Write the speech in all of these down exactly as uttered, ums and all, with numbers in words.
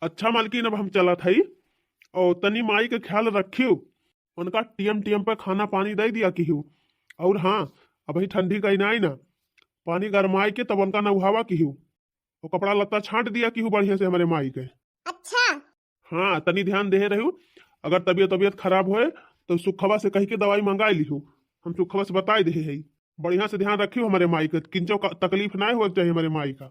अच्छा मालकिन, अब हम चलत हई, और तनी माई के ख्याल रखियो, उनका टीएम टीएम पे खाना पानी दे दिया किहू। और हाँ, अबही ठंडी का इनाई ना, पानी गरमाई के तब उनका नउहावा किहू, और कपड़ा लत्ता छांट दिया किहू बढ़िया से हमरे माई के। अच्छा। हाँ, तनी ध्यान देहे रहू, अगर तबियत तबियत खराब होए तो सुखवा से कह के दवाई मंगाई लिहू, हम सुखवा से बताई देहे हई। बढ़िया से ध्यान रखियो हमरे माई के, किंचो का तकलीफ ना होए के चाहिए हमरे माई का।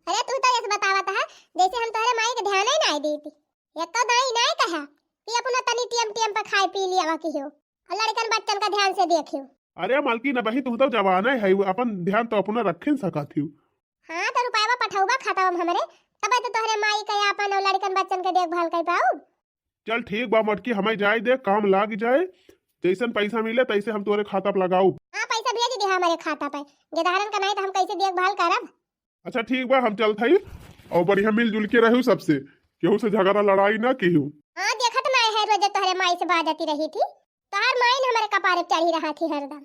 अरे तू तो ऐसे बतावत है जैसे हम तोहरे माई के ध्यान ही ना देती। एक तो दाई ना कहा कि अपना तनी टीएम टीएम पे खाए पी लिया किहू, और लड़कन बच्चन का ध्यान से देखियो। अरे मालकिन, अबही तू तो जवान है, अपन ध्यान तो अपना रखे न सकत हियो। हाँ, तो रुपया पठौबा खाता हम हमरे, तब तो तोहरे माई के अपन और लड़कन बच्चन के देखभाल कर पाऊ। चल ठीक बा मोटकी, हमें जाए दे, काम लाग जाए, जैसन पैसा मिले तैसे हम तोरे खाता पे लगाऊ। हाँ, पैसा भेज दे हमारे खाता पे, गेदहरन का नहीं तो हम कैसे देखभाल करब? अच्छा ठीक बा, हम चलत हई, और बढ़िया मिलजुल के रहू सबसे, केहू से झगड़ा लड़ाई ना केहू। हाँ, देखत ना है रोज तोहरे माई से बाजती रही थी, तोहर माई न हमारे कपारे पे चढ़ी रहा थी हरदम।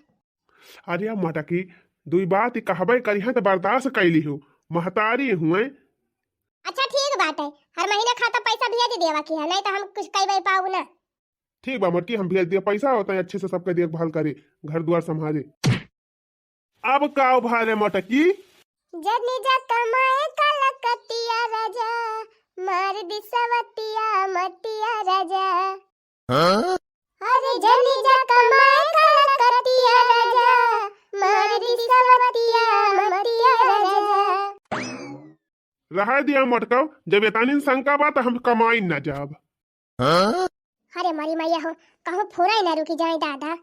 अरे मोटकी, दुई बात ही कहबे करिहे तो बर्दाश्त कैली हो, महतारी हुए। अच्छा ठीक बाटे, हर महीना खाता पैसा भेज देवा की है, नहीं तो हम कुछ कई पाऊ ना। ठीक बा मोटकी, हम भेज दिया पैसा, होता है अच्छे से सबके देखभाल करे, घर द्वार संभाले। अब का उभारे मोटकी? जनी जा कमाए कलकतिया राजा, मार दी सवतिया मतिया राजा। हाँ? अरे जनी जा कमाए कलकतिया राजा, मार दी सवतिया मतिया राजा। रहा दिया मोटकव, जब एतानिन शंका बा त हम कमाई न जाब। हाँ? अरे मरी मैया हो, कहूँ फोरा न रुकी जाए दादा।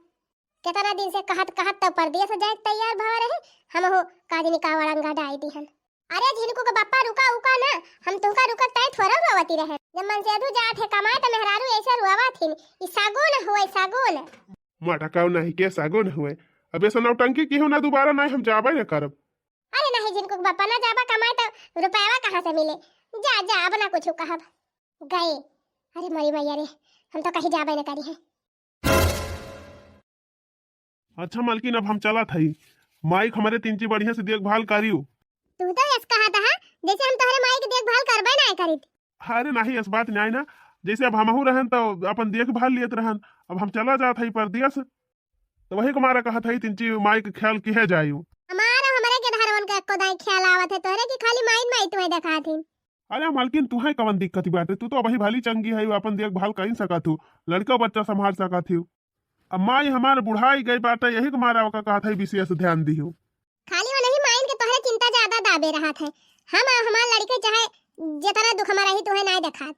केतना दिन से कहत कहत तो परदेस जाए के तैयार भवा रहे, हम हो काजनी का वड़ंगा डाई दिहन। अरे झिनकू के बापा रुका उका ना, हम तुहका रुकत ताई थोड़ा रोवती रहे। जब मन से अधू जात है कमाए त मेहरारू ऐसे रोवा थिन, ई सागुन हुए सागुन। मोटकव नहीं के सागुन हुए, अब ऐसा नौटंकी की हो ना दोबारा नहीं हम जाबे न करब। अरे नहीं झिनकू के बापा ना जाबा कमाए त रुपयावा कहाँ से मिले? जा जा अब ना कुछ कहब। गए। अरे मरी मैया रे, हम तो कहीं जाबे न करी है। अच्छा मालकिन, अब हम चलत हई, माई के हमरे तिनची बढ़िया से देखभाल करियो। तू तो यस कहत हा, जैसे हम तोहरे माई के देखभाल करबे ना करित। अरे नाही, यस बात नहीं ना, जैसे अब हमहू रहन तो अपन देखभाल लियत रहन, अब हम चला जात हई परदेस, तो वही के मारा कहत हई तिनची माई के ख्याल किहे जायू। हमारा हमरे के धरवन के एको दाई ख्याल आवत है तोहरे की खाली माई माई तुम्हें देखात ही। अरे मालकिन, तुहे कवन दिक्कत बाटे? तू तो अबही भली चंगी है, अपन देखभाल कर सकत हू, लड़का बच्चा संभाल सकत हू। अब माई हमार बुढ़ाई गई बाटे, यही के मारा ओका कहत है विशेष ध्यान दिहू। खाली वो नहीं माइन के तोहरे चिंता ज्यादा दाबे रहत है। हम हमार लड़के चाहे जितना दुख में रही तुहे ना देखात।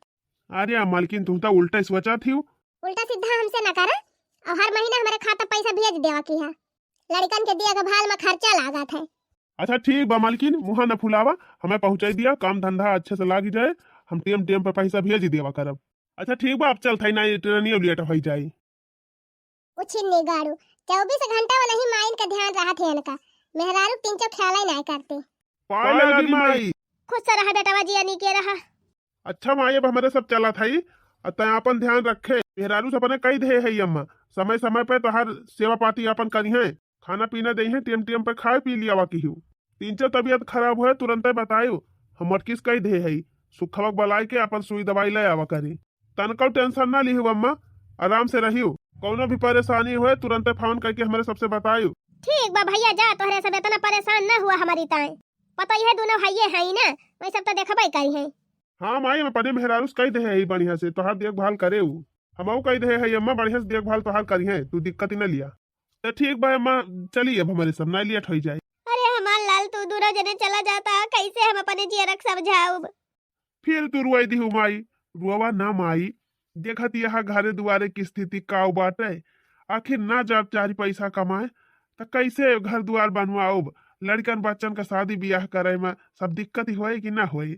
अरे मालकिन, तू तो उल्टा सोचत हू। उल्टा सीधा हमसे ना करा, और हर महीना हमारे खाता पैसा भेज देवा की है। लड़कन के देखभाल में खर्चा लागत है। अच्छा ठीक बा मालकिन, मुँह न फुलावा, हमें पहुँचाई दिया, काम धंधा अच्छे से लाग जाए, हम टेम टेम पे पैसा भेज देवा करब। अच्छा ठीक बा, अब चलत हई, नहीं ट्रेनियो लेट हो जाई। उछिन्नी गाड़ू, चउबीस घंटा वो नहीं माइन का ध्यान रहत है इनका, मेहरारू तीन चौ ख्याल ही नहीं करते। पाए लागी माई। खुश रहा बेटवा जी, अनी के रहा। अच्छा माई, अब हमरे सब चलत हई, आ तैं आपन ध्यान रखे, मेहरारू से अपने कही दे है अम्मा, समय समय पे तोहार सेवा पाती आपन करिहे, खाना पीना दे है, टेम टेम पे खाए पी लियावा किहू। तीन चार तबियत खराब होए तुरंते बतायु, हम मटकिस कही दे है, सुखवा के बुलाए के आपन सुई दवाई ले आवा करी। तनको टेंशन ना लिहू अम्मा, आराम से रहियो, कौनो भी परेशानी होए तुरंते फोन करके हमरे सबसे बतायु। ठीक बा भैया, जा, तोहरे सब इतना परेशान ना हुआ हमारी ताई, पता ही है दोनों भाइये हैं ना, वही सब तो देखबे करी हैं। हाँ माई, हम अपने मेहरारू से कह दे है बढ़िया से तोहार देखभाल करे उ। हमहू कह दे है अम्मा बढ़िया से देखभाल तोहार करी है, तू दिक्कत ही ना लिया। तो ठीक बा अम्मा, चली अब हमरे सब ना लेट हो जाए। अरे हमार लाल, तू दोनों जने चला जाता, कैसे हम अपने जियरा के समझाउब? फिर तू रुआई दिहू माई, रुआवा ना माई, देखत यहाँ घरे दुआरे की स्थिति काउ बाटे, आखिर ना जाब चार पैसा कमाए, त कैसे घर दुआर बनवाउब? लड़कन बच्चन का शादी बियाह करे में सब दिक्कत ही होए कि ना होए?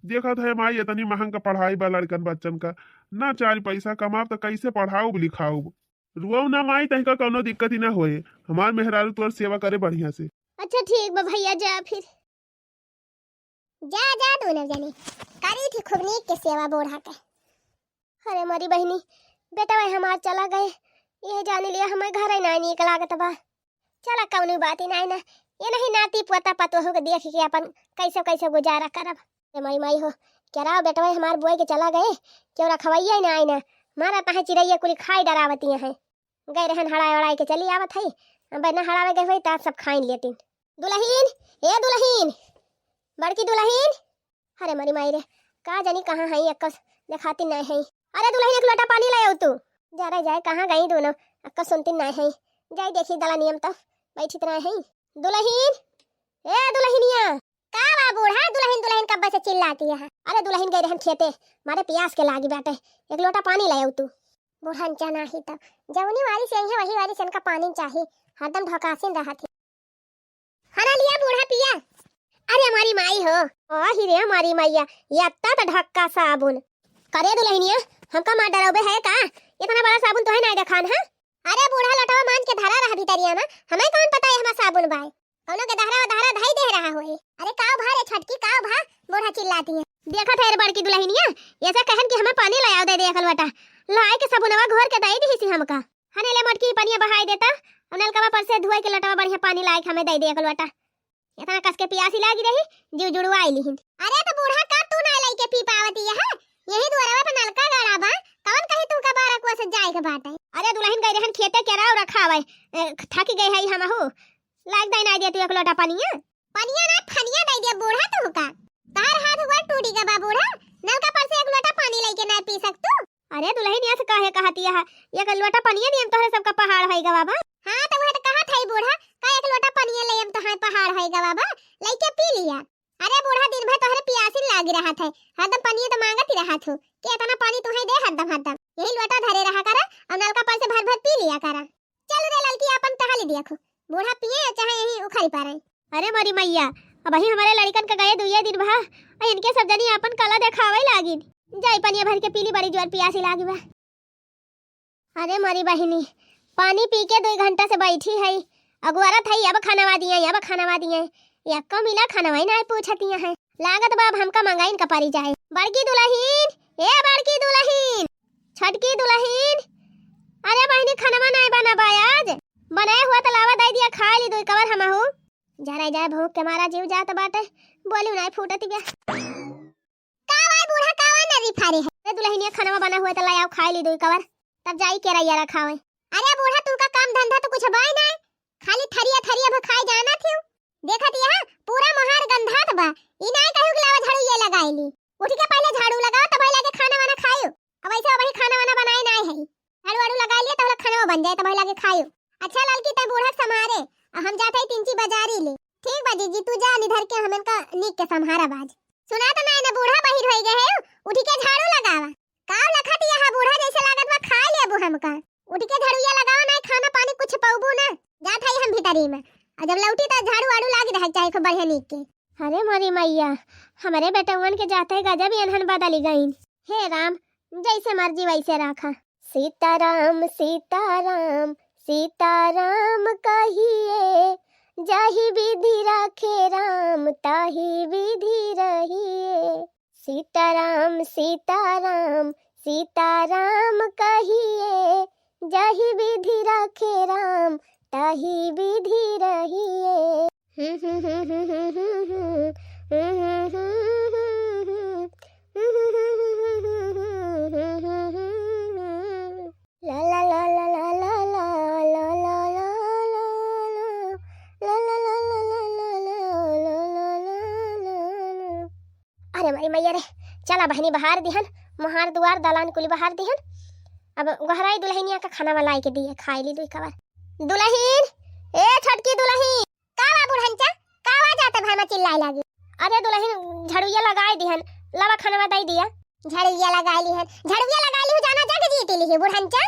देखत है माई, इतनी महंग का पढ़ाई बा लड़कन बच्चन का, ना चार पैसा कमाब त कैसे पढ़ाउब लिखाउब? रुआऊ ना माई, तहिका कौनो दिक्कत ही ना होए, हमार मेहरारू तोर सेवा करे बढ़िया से। अच्छा ठीक बा भैया, जा फिर। जा, जा दोनों जनी, करी थी खूब नीक के सेवा बूढ़ा के। अरे मोरी बहिनी, बेटवा हमार चला गए, यह जान लिया हमें घर ही ना नीक लागत बा। चला कौनो बात ही नाई ना, ये नहीं नाती पोता पतोहू के देख के अपन कैसे कैसे गुजारा करब। ए मारी माई हो, केराव बेटवा हमार बोए के चला गए, केहू रखवइया ही ना आए ना, मारा ताहे चिरइया कुली खाई डरावतिया हैं। गए रहन हड़ाए वड़ाए के चली आवत है, अब ना हड़ावे गए होई त सब खाइन लेतिन। दुलहिन, ए दुलहिन, बड़की दुलहिन, अरे मरी माई रे, का जानी कहाँ है, एक्कस देखाती नहीं है। अरे दुलहिन, एक लोटा पानी ले आउ तू। जा रे जाए, कहाँ गई दोनों, एक्कस सुनती नहीं है। जाई देखी दलानियम तो बैठी तो नहीं है। दुलहिन, ए दुलहिनिया। का बा बूढ़ा, दुलहिन दुलहिन कब से चिल्लाती है? अरे दुलहिन गई रहन खेते, मारे पियास के लागी बाटे, एक लोटा पानी ले आउ तू। बुढ़नचा नाही त जौनी वाली से आई है, वही वाली से इनका पानी चाही, हरदम ढकासिन रहत है। हरा लिया बूढ़ा पिया। अरे हमारी माई हो, आही रे हमारी मैया, ये अत्ता त ढक्का साबुन। करे दुलहिनिया, हमका मार डरावे है का? इतना बड़ा साबुन तोहे नाय देखान है? अरे बूढ़ा, लोटवा मांज के धरा रहा भीतरिया में, हमें कौन पता है हमार साबुन बाय? कौनो के दहरा दहरा धई दे रहा होए। अरे काव भा रे छोटकी, काव भा, बूढ़ा चिल्लाती है। देखत है रे बड़की दुलहिनिया, ऐसे कहन कि हमें पानी ले आव दे दे एक लोटा। लाए के साबुनवा घोर के दई दिहिसी हमका। हने ले मोटकी, पनिया बहाई देता, और नलकवा पर से धोए के लोटवा बढ़िया पानी लाए के हमें दई दे एक लोटा। इतना कस के पियासी लागी रही, जीव जुड़वाई लिहिन। अरे तो बूढ़ा, का तू ना लइके पी पावती है? यही दुआरवा पे नलका गड़ा बा, कौन कही तू का बारह कुआ से जाए के बाटे? अरे दुलहिन गई रहन खेते केराव रखावे, ए, थकी गई है हमहू, लाग दई ना दे तू एक लोटा पनिया। पनिया ना, फनिया दई दे बूढ़ा तू का। तोहर हाथ गोड़ टूटी गवा बूढ़ा, नलका पर से एक लोटा पानी लइके ना पी सकतू। अरे दुलहिन, ऐसे काहे कहती है? एक लोटा पनिया नियम तोहरे सबका पहाड़ होई गवा बा। हाँ, तो वह तो कहत है बूढ़ा, का एक लोटा पनिया ले हम तोहार पहाड़ होई गवा बा, लइके पी लिया। अरे बूढ़ा, दिन भर तोहरे पियासिन लागी रहत है, हरदम पनिया तो मांगत ही रहत हो, कि इतना पानी तुहे दे हरदम हरदम। यही लोटा धरे रहा करा और नलका पर से भर भर पी लिया करा। चल रे ललकी, आपन टहली देखो, बूढ़ा पिए चाहे यहीं उखरी पड़े। अरे मोरी मैया, अबही हमारे लड़िकन का गए दुइये दिन भा, और इनके सब जनी आपन कला देखावे लागिन। जाई पनिया भर के पीली, बड़ी जोर पियासी लागी बा। अरे मोरी बहिनी, पानी पी के दुई घंटा से बैठी है, अगुआरत है, अब खानवा दिए, अब खानवा दिए, यक्को मिला खानवा ही ना पूछतिया है। लागत बा अब हमका मंगाइन का परी जाए। बड़की दुलहिन, ए बड़की दुलहिन, छोटकी दुलहिन, अरे बहिनी, खानवा नाय बना बा आज, बनाए हुआ तो लावा दई दिया, खाए ली दुई कवर हमहू। जरा जाए भूख के मारा जीव जात बाटे, बोली नाय फूटत बा। का वाई बूढ़ा, का वाई नरी फारे है? अरे दुलहिनिया, खानवा बना हुआ तो लाई आव, खाए ली दुई कवर, तब जाई केरैया रखावे। अरे बूढ़ा, तू का काम धंधा तो कुछ बाय ना, खाली थरिया थरिया भखाए जाना थियू। देखत यहाँ पूरा मोहार गंधात बा, ई नाय कहू कि लावा झाड़ू ये लगाए ली। उठ के पहले झाड़ू लगाओ, तब लगे खाना वाना खायू। अब ऐसे वही खाना वाना बनाए नाय है, झाड़ू वाड़ू लगाए लिए तब खाना बन जाए, तब लगे खायू। अच्छा ललकी, तै बूढ़ा के संभारे, आ हम जात है तिंची बाजारी ले। ठीक बा जीजी, तू जा निधर के हमन का नीक के संभारा बाज। सुना तो नाय ना बूढ़ा, बहिर होई गए है, उठ के झाड़ू लगावा। का लखत यह बूढ़ा, जैसे लागत बा खा लेबू हमका। उठ के झड़ुइया लगावा, नाय खाना पानी कुछ पौबू ना। जात है हम भीतरी में, और जब लौटी तो झाड़ू वाड़ू लागी रहे चाहे खूब बढ़िया नीक के। अरे मोरी मैया, हमरे बेटउअन के जाते गजब एनहन बदली गईन। हे राम, जैसे मर्जी वैसे राखा। सीताराम सीताराम सीताराम कहिए, जाहि विधि राखे राम ताहि विधि रहिए। सीताराम सीताराम सीताराम कहिए, जाहि विधि राखे राम ताहि विधि रहिए। अरे माई मैया रे, चला बहिनी बहार दिहन, मोहार दुआर दलान कुली बहार दिहन। अब गोहराई दुलहिनिया का खाना वाला के दिए, खाए ली दुई कवर। दुलहिन, ए छोटकी दुलहिन, का बा बुढ़नचा? का बा जाते भाई में चिल्लाए लागी? अरे दुलहिन, झड़ुइया लगाए दिहन, लावा खानवा दई दिया। झड़ुइया लगाए लिहन, झड़ुइया लगाए लिहु जाना जग जीती लिही बुढ़नचा।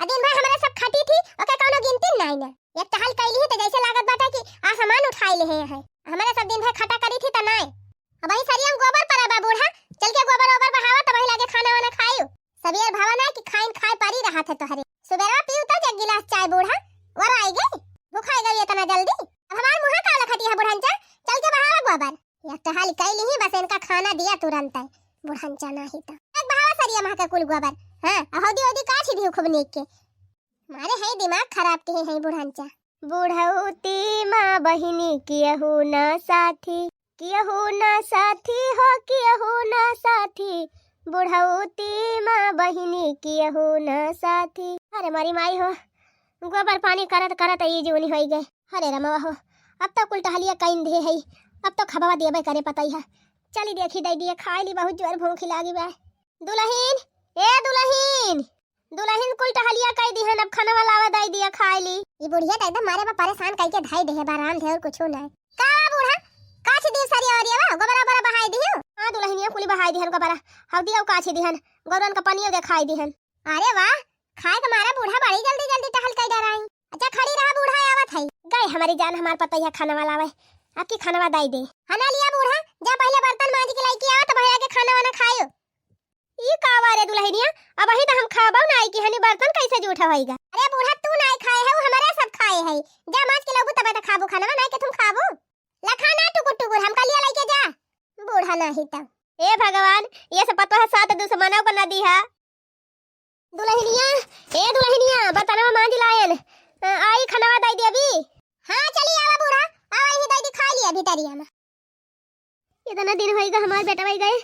आ दिन भर हमरा सब खटी थी, ओके कौनो गिनती नाई ना। एक टहल कई लिही त जैसे लागत बाटे कि आसमान उठाए लिहे हैं। हमरा सब दिन भर खटा करी थी त नाई। अब वही सरियम गोबर पड़ा बा बूढ़ा, चल के गोबर ओबर बहावा त वही लागे खाना वाना खायु। सबेर भवा ना कि खाइन खाए परी रहा थे तोहरे। सुबेरवा पीऊ तो एक गिलास चाय बूढ़ा, वर आई गई, भुखाई गई इतना जल्दी। अब हमार मुँह का लखती है बुढ़नचा, चल के बहावा गोबर। एक टहल कई लिही, बस इनका खाना दिया तुरंत है, बुढ़नचा नाही तो। एक बहावा सरिया महा के कुल गोबर, हाँ, हौदी हौदी काट दी खूब नीक के। मारे है दिमाग खराब के है बुढ़नचा। बुढ़ौती माँ बहिनी केहू ना साथी, कियहू ना साथी हो, कियहू ना साथी, बुढ़ौती मा बहिनी कियहू ना साथी। अरे मोरी माई हो, गोबर पानी करत करत ई जूनी होई गए। अरे रमवा हो, अब तो कुल टहलिया कइन दे है, अब तो खबवा देबे करे पतई है। चली देखी दइ दिए खाइ ली, बहुत जोर भूखी लागी बा। दुलहिन, ए दुलहिन, दुलहिन कुल टहलिया कइ दिहन, अब खनवा लावा दइ दिया खाइ ली। ई बुढ़िया तो एकदम मारे बा परेशान कइके धइ देहे बा, राम धे और कुछो नाय। का बा बूढ़ा, काछ दियो सरिया ओरिया बा, गोबरा ओबरा बहाइ दियो? हाँ दुलहिनिया कुली बहाइ दिहन गोबरा, हउ दियो काछ दिहन, गौरन का पनियो देखाइ दिहन। अरे वाह, खाए के मारा बूढ़ा बड़ी जल्दी जल्दी टहल कइ डराई। अच्छा खड़ी रहा बूढ़ा, आवत है। गए हमरी जान हमार पतैया खनवा लावे, अब की खनवा दइ दे। हना लिया बूढ़ा, जा पहिले बर्तन मांज के लइके आवा, तब भैया के खाना वाना खायो। ई का बा रे दुलहिनिया, अबहीं त हम खाबउ नाई कि हनी बर्तन कइसे जूठा होइगा? अरे बूढ़ा, तू नाई खाए है, हमरे सब खाए है। जा मांज के लउबू तबे त खाबू खानवा, नाई के तुम खाबू। लखा ना टुकुर टुकुर, हमका लिया लइके जा। बूढ़ा नाही त। ए भगवान, ये सब पतवा सात दुश्मनों को न दीहा। दुलहिनिया, ए दुलहिनिया, बर्तनवा मांज लायन। अ, आई खनवा दइ देबी। हाँ चली आवा बूढ़ा, आवा यही दइ दी, खाइ लिया भीतरिया मा। इतना दिन होइगा हमार बेटवा गए,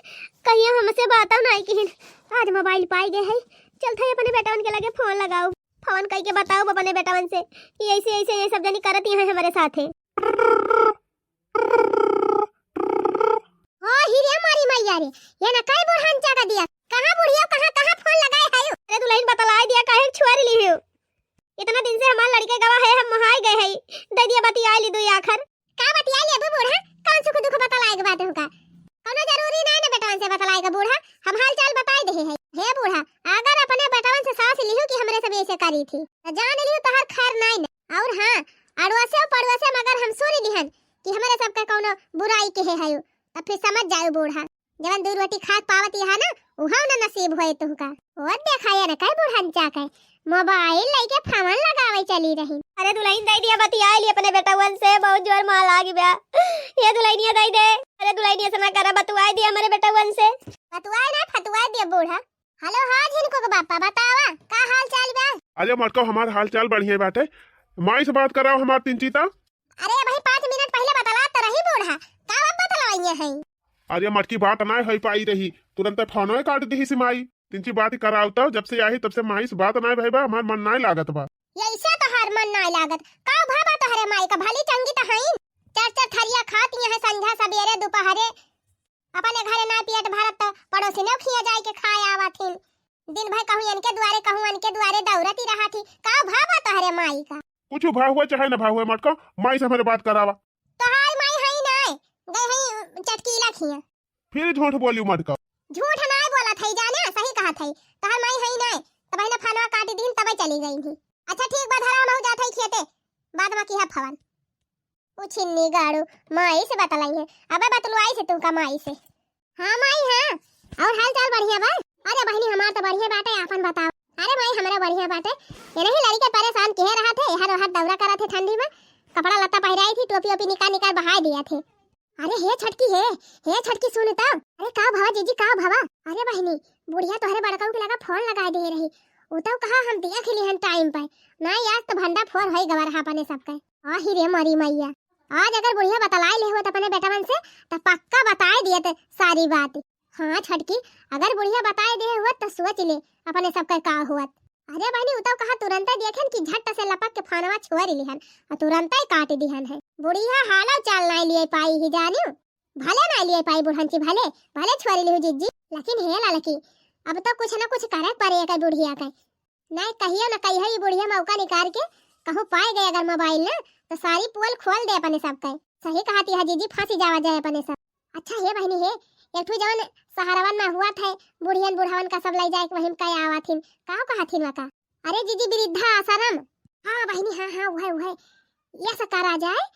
कहिया हमसे बातउ नाई किहिन। आज मोबाइल पाइ गए है, चलत है अपने बेटवन के लगे फोन लगाउब, फोन कइके बताउब अपने बेटवन से कि अइसे अइसे ये सब जनी करत ही हैं हमरे साथे। ओ हिरे मारी मैया रे, ये ना कई बुढ़ान चाका दिया, कहाँ बुढ़िया, कहाँ, कहाँ फोन लगाए है? अरे दुलहिन बतलाइ दिया, काहे छुआरी लिहियो? इतना दिन से हमार लड़के गवा है, हम मोहाइ गए है, दइ दिया बतियाइ ली दुइ आखर। का बतियाइ लेबू बूढ़ा? कौन सुख दुख बतलाए के बात होगा? कौनो जरूरी नाई ना बेटवन से बतलाए के बूढ़ा, हम हाल चाल बताइ देहे है। हे बूढ़ा, अगर अपने बेटवन से सास लिहू कि हमरे सब अइसे करी थी, त जान लिहू तोहार खैर नाई ना। और हाँ, अड़ोसे और पड़ोसे में अगर हम सुन लिहन कि हमरे सबके कौनो बुराई किहे हयू, त फिर समझ जायू बूढ़ा। जवन दू रोटी खाक पावत यहाँ ना, उहाँ ना नसीब होए तुहका। और देखा ये ना कई बुढ़न चाके मोबाइल लइके फोन लगावे चली रही। अरे दुलहिन दइ दिया, बतियाइ ली अपने बेटवन से, बहुत जोर माँ लागी बा। ये दुलहिनिया दइ दे। अरे दुलहिनिया से ना करा, बतुआइ दिया हमरे बेटवन से। बतुआइ ना, फतुआइ दिया बूढ़ा। हेलो, हाँ झिनकू के बापा, बतावा, का हाल चाल बा? अरे मटको, हमार हाल चाल बढ़िया बाटे। माई से बात कराओ हमार तिनची ता। अरे भाई, पाँच मिनट पहिले बतलात त रही बूढ़ा, का अब बतलाइए है? अरे मटकी, बात नाय होई पाई रही, तुरंते फोनवे काट दिहिस माई। तिनची बात करावत, जब से आई तब से माई से बात नाय भई बा, हमार मन नाय लागत बा। यइसे तोहार मन नाय लागत, का भा बा तोहरे माई का? भली चंगी त हईन, चार चार थरिया खात यहाँ संझा सबेरे दुपहरे, अपने घरे नाय पेट भरत त पड़ोसिने खिया जाइके खाए आवत हिन। दिन भर कहूँ इनके दुआरे, कहूँ इनके दुआरे दौड़त ही रहत ही। का भा बा तोहरे माई का? कुछ भा हुआ चाहे न भा हुआ मटको, माई से हमरे बात करावा। तोहार माई हई नाय, गई हई चटकीला खिया। फिर झूठ बोली मटको। झूठ नाय बोलत हई जाने, सही कहत हई। तोहार माई हई नाय, तब ना फोनवा काटी दीन, तबे चली गई ही। अच्छा ठीक बा, धरा, हम जात हई खेते, बाद में किहा फोन। उ छिन्नी गाड़ू, माई से बतलाई है। अबे बतलुआई से तुमका माई से। हाँ माई, हाँ। और हाल चाल बढ़िया बा? अरे बहिनी, हमार तो बढ़िया बाटे, आपन बताओ। अरे माई, हमरा बढ़िया बाटे। ये नहीं लड़के परेशान किहे रहा थे, हर हर दौरा करा थे ठंडी में, कपड़ा लत्ता पहिराई थी, टोपी ओपी निकाल निकाल बहाई दिया थे। अरे हे छटकी, हे, हे छटकी, सुन तो। अरे का भवा जीजी, का भवा? अरे बहिनी, बुढ़िया तोहरे बड़काऊ के लगा फोन लगाए दे रही, उ तो कहा हम देख लिहन टाइम पे, ना आज तो भंडा फोर होई गवा रहा अपने सबके। आही रे मरी मैया, आज अगर बुढ़िया बतलाए ले हुआ अपने बेटवन से, तो पक्का बताए दिए ते सारी बात। हाँ छटकी, अगर बुढ़िया बताए दे हुआ तो सोच ले अपने सबके का हुआ। अरे बहिनी, उ तो कहा तुरंते देखेन कि झट से लपक के फोनवा छोड़ लिहन और तुरंते काट दिहन है। बुढ़िया हालव चाल नाई लिए पाई ही जानियो, भले नाई लिए पाई बुढ़ंची, भले, भले छोड़ लिहु जिज्जी, लेकिन हे ललकी, अब तो कुछ न कुछ करे पड़े एकर बुढ़िया के। नहीं कहियो न कहियो ई बुढ़िया मौका निकाल के कहूँ पाए गए अगर मोबाइल ना, तो सारी पोल खोल दे अपने सबके। सही कहती है जीजी, फांसी जावा जाए अपने सब। अच्छा हे बहिनी हे, एक ठो जवन शहरवन में हुआ थे, बुढ़ियन बुढ़ावन का सब लई जाए के वहीं का आवा थिन, का कहा थिन वका? अरे जीजी, वृद्धा आश्रम। हाँ बहिनी, हाँ, हाँ, उहे, उहे। ये से करा जाए,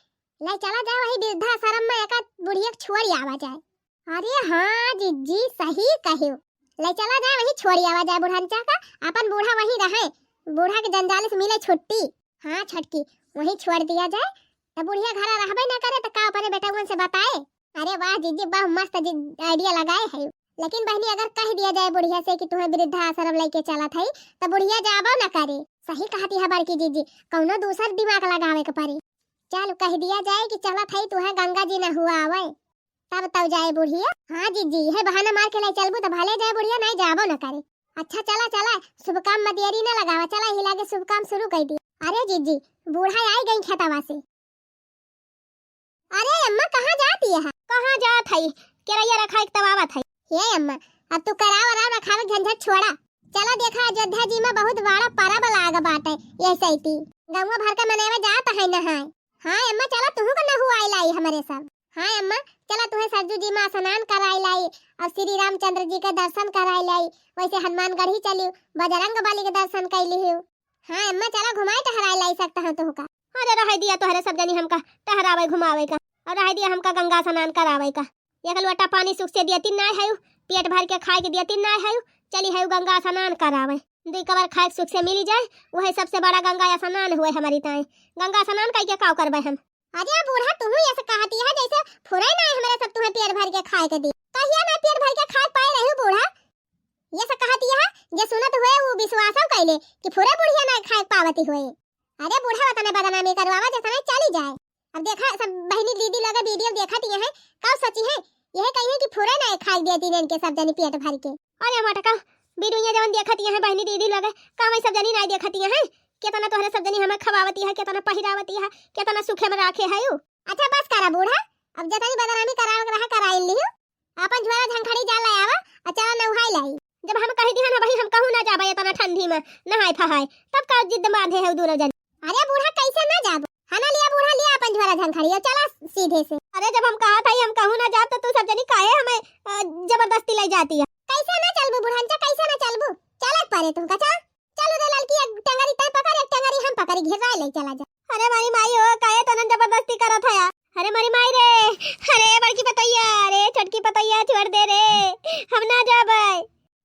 लई चला जाए वही वृद्धा आश्रम में एक बुढ़िया के छोड़ी आवा जाए। अरे हाँ जीजी, सही कहे, लई चला जाए वही छोड़ी आवा जाए बुढ़नचा का, अपन बूढ़ा वहीं रहे, बूढ़ा के जंजाल से मिले छुट्टी। हाँ छटकी, वहीं छोड़ दिया जाए, तो बुढ़िया घरा रहबे ना करे तो का अपने बेटवन से बताए? अरे वाह जीजी, वाह, मस्त जी, idea लगाए है। लेकिन बहिनी, अगर कह दिया जाए बुढ़िया से कि तुम्हें वृद्धाश्रम लेके चलत है, तो बुढ़िया जाबो ना करे। सही कहती है बड़की जीजी, कौनो दूसर दिमाग लगावे के पड़ी। चल कह दिया जाए कि चलत है, तुम्हें गंगा जी नहुआवे। तब तउ जाए बुढ़िया। हाँ जिज्जी, इहे बहाना मार के लाई चलबू त भले जाए बुढ़िया, नाहीं जाबो न करे। अच्छा चला चला, शुभ काम म देरी न लगावा, चला इही लागे शुभ काम शुरू कइ दी। अरे जिज्जी, बूढ़ा आई गई खेतवा से। अरे अम्मा, कहाँ जात यह? कहाँ जात हई? केरैया रखाए के तब आवत हई। हे अम्मा, अब तू कराव वराव रखावे के झंझट छोड़ा। चला देखा, अयोध्या जी म बहुत बड़ा परब लाग बाटे, यही सैती गौवा भर के मनावे जात है नहाए। हाँ अम्मा, चला तुहू के नहुआई लाई हमरे सब। हाँ अम्मा, चला तुहे सरजू जी म स्नान कराई लाई और श्री रामचंद्र जी के दर्शन कराई लाई। वैसे हनुमानगढ़ी चलियो, बजरंग बली के दर्शन कइ लिहियो। हाँ अम्मा, चला घुमाई टहराई लाई सकता हूँ तुहका। अरे रहै दिया तोहरे सब जनी हमका टहरावे घुमावे का, और रहै दिया हमका गंगा स्नान करावे का। एक लोटा पानी सुख से देती नाय हयू, पेट भर के खाए के देती नाय हयू, चली हयू गंगा स्नान करावे। दुई कवर खाए के सुख से मिली जाए, वही सबसे बड़ा गंगा स्नान हुए हमारी ताई। गंगा स्नान कई के काव करबे हम? अरे बूढ़ा, तुहू ये से कहती है जैसे फुरे नाय हमरे सब तुहे पेट भर के खाए के दी। कहिया नाय पेट भर के खाए पाए रहू बूढ़ा? ये से कहती है, जे सुनत हुए वो विश्वासो कैले कि फुरे बुढ़िया नाय खाए पावती हुए। अरे बूढ़ा, वतने बदनामी करवावा जतने चली जाए। अब देखा सब बहिनी दीदी लोग वीडियो देखत ये हैं, कब सोची है, यह कही है कि फुरे ना खाए दिया तीन इनके सब जनी पेट भर के। अरे मटका, वीडियो जवन देखत ये हैं बहिनी दीदी लोग, का हमें सब जनी नाय देखत ये हैं? केतना तोहरे सब जनी हमें खवावती है, केतना पहिरावती है, केतना सुखे में राखे है यू। अच्छा बस करा बूढ़ा, अब जतनी बदनामी करावे के रहा कराई लियो। आपन झोरा झंखड़ी जा ले आवा, आ चला नहाई लाई। जब हम कही दिहन वही हम कहूँ ना जाबे इतना ठंडी में नहाए फहाए, तब का जिद बांधे है दोनों जन? अरे बूढ़ा कैसे ना जाबो? हना लिया बूढ़ा, लिया आपन झोरा झंखड़ी और चला सीधे से। अरे जब हम कहा था हम कहूँ ना जाब तो तू सब जनी काहे हमें, अ, जबरदस्ती ले जाती है? कैसे ना चलबू बुढ़नचा, कैसे ना चलबू? चलत परे तुमका, चल। चल रे ललकी, एक टंगरी तय पकड़, एक टंगरी हम पकड़ी, घेराए ले चला जा। अरे मारी माई हो, काहे तनन जबरदस्ती करत है यार? अरे मारी माई रे, अरे बड़की पतैया, अरे छोटकी पतैया छोड़ दे रे, हम ना जाबे।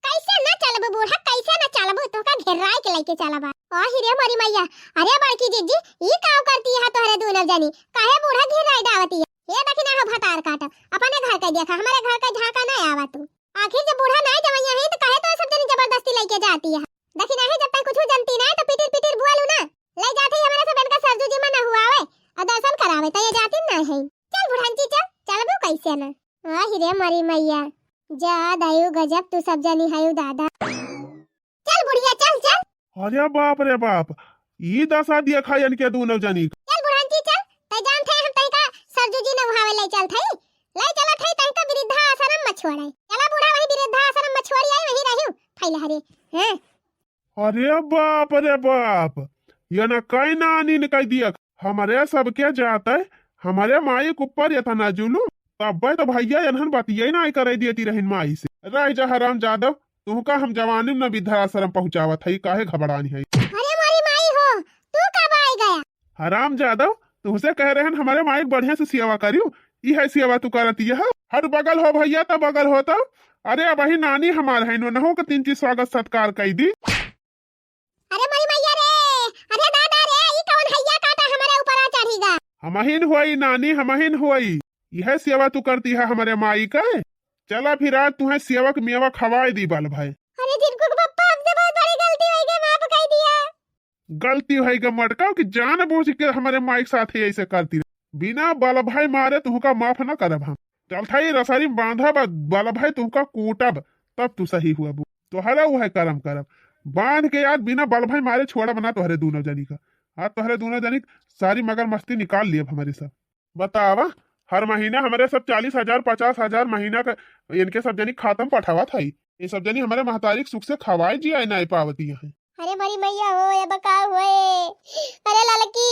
कैसे ना चलबू बूढ़ा, कैसे ना चलबू? तोका घेराए के लेके चलबा। आही रे मारी मैया, अरे बड़की जिज्जी, ई काव करती है तोहरे दोनों जनी? काहे बूढ़ा घेराए डावती है? हे देखी ना हो भतार काट, अपने घर का देखा, हमारे घर का झांका ना आवा तू। आखिर जब बूढ़ा नाय जवैया है तो काहे तो सब जनी जबरदस्ती लेके जाती है? देखी नाही जब तक कुछ जनती नाय तो पिटिर पिटिर बोलू ना। ले जाते ही हमारे सब इनका सरजू जी में नहुआवे और दर्शन करावे तो ये जाती ना है। चल बुढ़ानची चल, चलबू कैसे ना? आही रे मरी मैया, जा दयू गजब तू सब जनी हयू दादा। चल बुढ़िया चल चल। अरे बाप रे बाप, ई दशा देखा इनके दोनों जनी। चल बुढ़ानची चल, तै जानत है हम तैका सरजू जी नहुआवे ले चलत है। ले चलत है तैका वृद्धाश्रम में छोड़े। चला बूढ़ा वही वृद्धाश्रम में छोड़ी आई, वही रहियो। फैला हरे। हैं? अरे बाप रे बाप, ये न कई नानी न कई दिया। हमरे सबके जाते, हमरे माई के ऊपर इतना जुलूम। तब्बे तो भैया इन्हन बतिये नाय करे देती रहिन माई से। रह जा हराम जादव, तुहका हम जवानी में न वृद्धाश्रम पहुँचावत हई, काहे घबरानी है? अरे मोरी माई हो, तू कब आइ गया? हराम जादव, तुहसे कह रहे हैं हमरे माई के बढ़िया से सेवा करियो, ई है सेवा तू करत यह। हट बगल हो भैया, त बगल हो त। अरे अबही नानी हमार है, नोनहो के तीन चीज स्वागत सत्कार कई दी। अरे मोरी मैया रे, अरे दादा रे, ई कौन हैया काटा हमरे ऊपर आ चढ़ी गा? हमहिन होई नानी, हमहिन होई। यह सेवा तू करती है हमरे माई के। चला फिर आज तुहे सेवक मेवा खवाए दी बल भाई। अरे जिनको के पप्पा, हमसे बहुत बड़ी गलती होइ गई, माफ कर दिया। गलती होइ गई मटकाओ कि जान बूझ के हमरे माई के साथ ही ऐसे करती रही। बिना बल भाई मारे तुहका माफ ना करब हम। चल थाई रसरी में बांधब, बल भाई तुहका कूटब, तब तू सही हुआ बू। तोहरा उहे करम करब। बांध के यार बिना बल भाई मारे छोड़ब ना तोहरे दोनों जनी का। आज तोहरे दोनों जनी सारी मगर मस्ती निकाल लियब हमरे सब। बतावा, हर महीना हमरे सब चालीस हजार, पचास हजार महीना का इनके सब जनी खाता में पठावत हई। ये सब जनी हमरे महतारी के सुख से खवाए जियाए नाय पावती हैं। अरे मोरी मैया हो, ये बका हुए। अरे ललकी,